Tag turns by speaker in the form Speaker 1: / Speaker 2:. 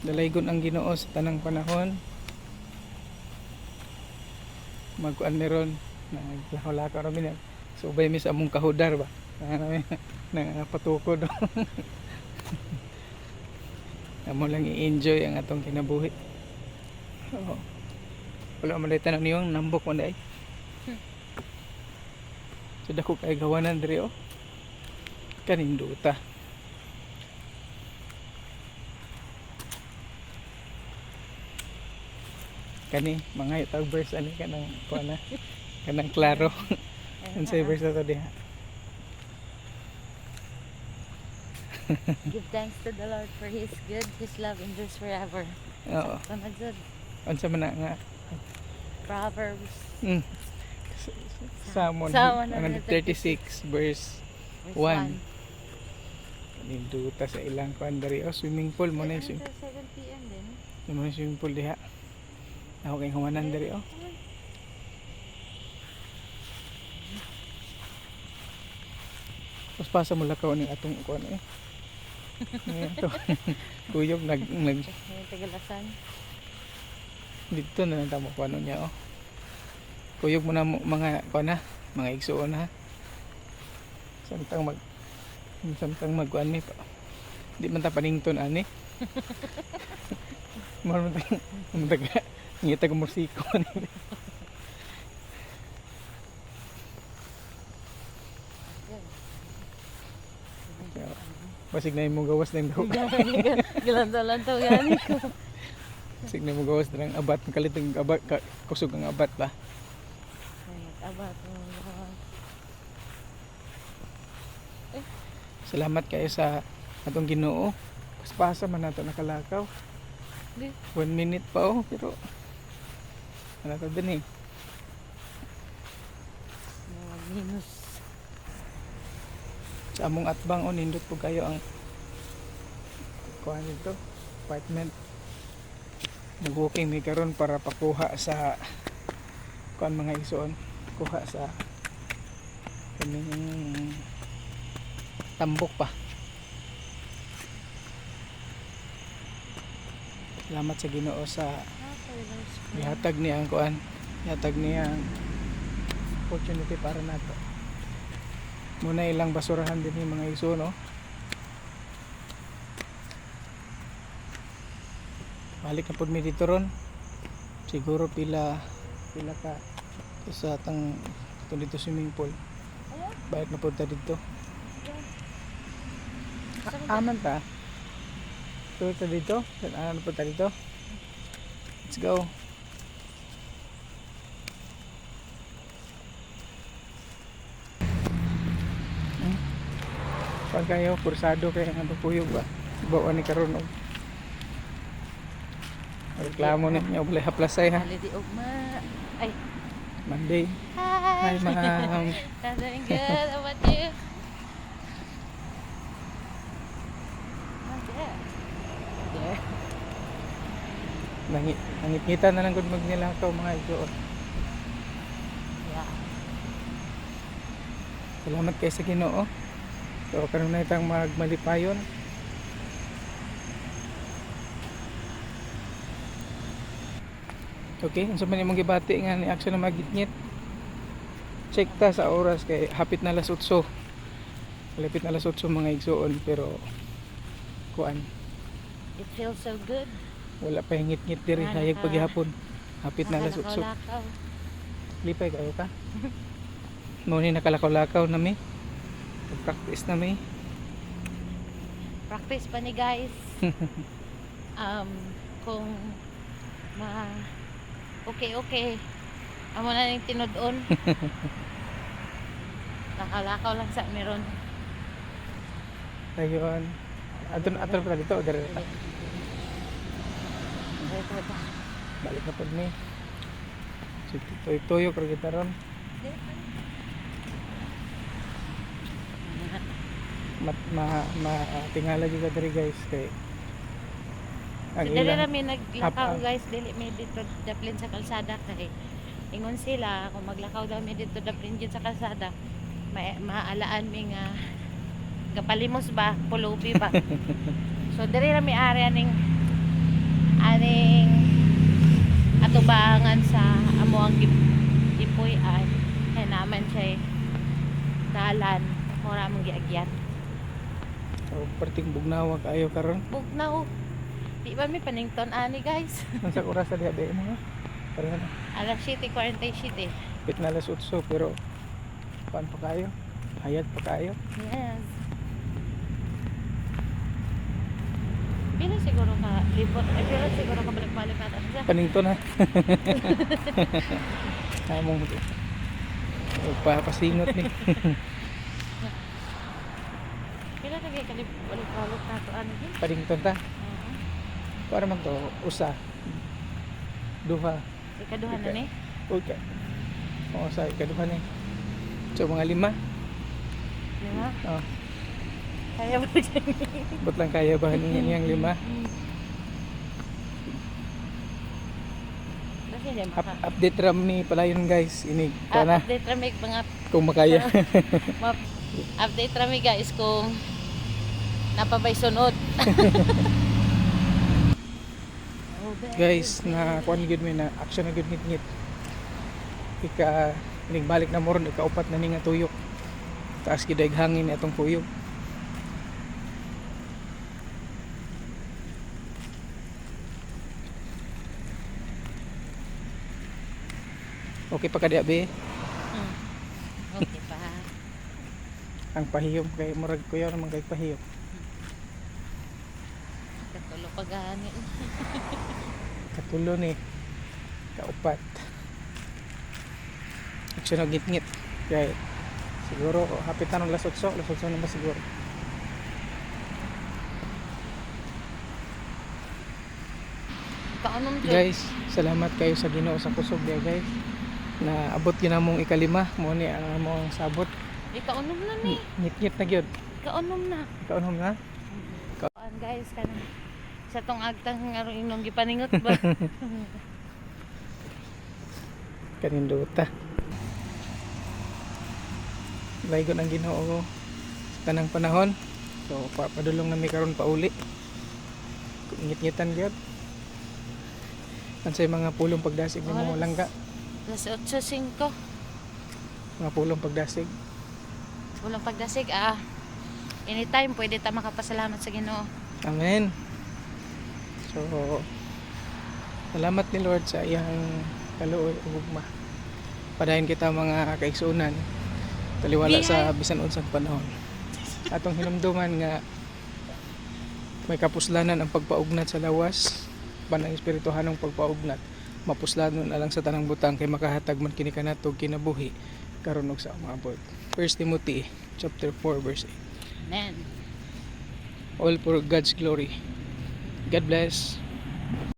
Speaker 1: Dalaygon ang Ginoo sa tanang panahon. Magkuan meron naglakaw-lakaw ra mi na. Subay mi sa among kahudar ba. Na na patukod. Amo lang i-enjoy ang atong kinabuhi. Oo. Wala man dahil tanan niyong nambok man dahil. So dako kay gawanan diri oh. Kaninduta. Kani mga tag verse ani kanang kuan na. Kanang klaro. Unsay verse na to diha?
Speaker 2: Give thanks to the Lord for His good, His love endures forever.
Speaker 1: Oo.
Speaker 2: Sakto na jud.
Speaker 1: Unsa man na nga?
Speaker 2: Proverbs
Speaker 1: Psalm
Speaker 2: Psalm
Speaker 1: 136 verse
Speaker 2: verse
Speaker 1: 1.
Speaker 2: 1.
Speaker 1: Kaninduta sa ilang kuan diri oh, swimming pool mo na yung
Speaker 2: Until 7 p.m. din.
Speaker 1: mo na yung swimming pool diha. Ako kay humanan diri oh. Tapos pasa mo lakaw ni atong kuan eh. Ngayon to. Kuyog nag nag
Speaker 2: May tagalasan.
Speaker 1: dito na lang tamo kuan niya oh. Kuyog mo na mga kuan na, mga igsuon ha. Samtang magkuan mi pa. Di man ta panington ani. Mo man ta ngita ko musiko ni. Basig na imong gawas na imong
Speaker 2: Gilantaw-lantaw gani ko.
Speaker 1: Basig na imong gawas na ang abat makalit ang abat ka, kusog ang abat ba.
Speaker 2: Abat mo.
Speaker 1: Salamat kayo sa atong Ginoo. Paspasa man nato nakalakaw.
Speaker 2: Di.
Speaker 1: 1 minute pa oh, pero ano to din eh.
Speaker 2: Minus.
Speaker 1: Sa among atbang oh, nindot po kayo ang kuan dito, apartment. Nag-walking mi karon para pakuha sa kuan mga isuon, kuha sa kaming tambok pa. Salamat sa Ginoo sa gihatag niya ang kuan, gihatag niya ang opportunity para nato. Muna ilang basurahan din yung mga iso, no? Balik na pud mi dito ron. Siguro pila pila ka sa tang itong dito swimming pool. Balik na pud ta dito. Aman ta. Tuloy ta dito. Ano pud ta dito? Let's go. Pag kayo, kursado kayo nga pupuyog ba? Bawa ni karon og reklamo ninyo, balay haplasay ha.
Speaker 2: Holiday ugma. Ay.
Speaker 1: Monday.
Speaker 2: Hi.
Speaker 1: Hi ma'am.
Speaker 2: I'm doing good. How about you? Oh, there. There.
Speaker 1: Nangit-ngitan na lang gud magnilakaw mga igsoon.
Speaker 2: Yeah.
Speaker 1: Salamat kay sa Ginoo. So karon na itang magmalipayon. Okay, unsa man imong gibati nga ni action na magitngit? Check ta sa oras kay hapit na alas 8. Malapit na alas 8 mga igsoon pero kuan
Speaker 2: It feels so good.
Speaker 1: wala pa hingit-ngit diri
Speaker 2: Ah,
Speaker 1: hayag paghihapon. Hapit na alas 8.
Speaker 2: Nakalakaw-lakaw.
Speaker 1: Lipay kayo ka. Mao ni nakalakaw-lakaw na mi. Practice na mi.
Speaker 2: Practice pa ni guys. Kung ma okay okay. Amo na ning tinud-on. Lakaw-lakaw lang sa meron.
Speaker 1: Ayun. Ato ato pa dito dere ta. Balik na pud mi. So, tuyo-tuyo karo kita ron. Ma, ma, ma tingala gyud ka diri guys kay ang
Speaker 2: So, dili
Speaker 1: ilang
Speaker 2: ra mi naglakaw
Speaker 1: Hap-
Speaker 2: guys, dili mi dito daplin sa kalsada kay ingon sila kung maglakaw daw mi dito daplin jud sa kalsada, maalaan mi nga gapalimos ba, pulubi ba. So diri ra mi area ning Aning atubangan sa amo ang gipuy-an kay naman siya dalan mura among giagyan.
Speaker 1: So, perting bugnawa kaayo karon.
Speaker 2: Bugnaw. Di ba may panington ani, guys?
Speaker 1: Unsa oras na diha ba mo? Pareho na.
Speaker 2: Alas 7:47.
Speaker 1: Pit na alas 8 pero kuan pa kayo. Hayag pa kayo.
Speaker 2: Yes. Pila siguro ka libot, eh, pila siguro ka balik-balik natin siya.
Speaker 1: Panington ha. Among papasingot ni.
Speaker 2: Pila na kay balik-balik nato ani gid.
Speaker 1: Panington ta.
Speaker 2: Oo.
Speaker 1: Para man to usa. Duha.
Speaker 2: Ikaduha na ni.
Speaker 1: Okay. Oo, sa ikaduha ni. So mga lima.
Speaker 2: Di ba?
Speaker 1: Oh,
Speaker 2: Kaya ba dyan?
Speaker 1: ba't lang kaya ba niyang lima?
Speaker 2: Kasi hindi maka.
Speaker 1: Update ram ni palayon, guys. Inig
Speaker 2: Ah,
Speaker 1: pa na
Speaker 2: update rami mga
Speaker 1: kung makaya.
Speaker 2: update rami, guys, kung napabay sunod.
Speaker 1: Guys, na kuan gyud mi na action na gyud ngit-ngit. Ika inig balik na moron ikaupat na ni nga tuyok. Taas gyud ay hangin ni atong kuyog. Okay pa ka diha, be?
Speaker 2: Okay pa.
Speaker 1: Ang pahiyom kay murag kuyaw naman kay pahiyom.
Speaker 2: Katulo pa gani.
Speaker 1: Katulo ni kaupat. Action og ngit-ngit. Kay siguro hapit na ng alas 8, alas 8 na ba siguro.
Speaker 2: Kaanom jud.
Speaker 1: Guys, salamat kayo sa Ginoo sa kusog diya, guys. Na abot gyud namong ikalima mo ni ang among sabot.
Speaker 2: Ikaunom na ni.
Speaker 1: Ngit-ngit na gyud.
Speaker 2: Ikaunom na.
Speaker 1: Kaunom na.
Speaker 2: Kuan, guys, kanang sa tong agtang aron inong gipaningot ba.
Speaker 1: Kanindota. Laygon ang Ginoo sa tanang panahon. So papadulong na mi karon pauli. Ngit-ngitan gyud. Unsay mga pulong pagdasig nimo,
Speaker 2: Oras.
Speaker 1: langga?
Speaker 2: Alas 8:05.
Speaker 1: Mga pulong pagdasig.
Speaker 2: Walang pagdasig ah. Anytime pwede ta makapasalamat sa Ginoo.
Speaker 1: Amen. So, salamat ni Lord sa iyang kaluoy ug gugma. Padayon kita, mga kaigsuonan. Taliwala sa bisan unsang panahon. Atong hinumduman nga may kapuslanan ang pagpaugnat sa lawas, panang espirituhanong pagpaugnat. Mapuslanon alang sa tanang butang kay makahatag man kini kanato kinabuhi karon ug sa umaabot. 1 Timothy chapter 4 verse 8.
Speaker 2: Amen.
Speaker 1: All for God's glory. God bless.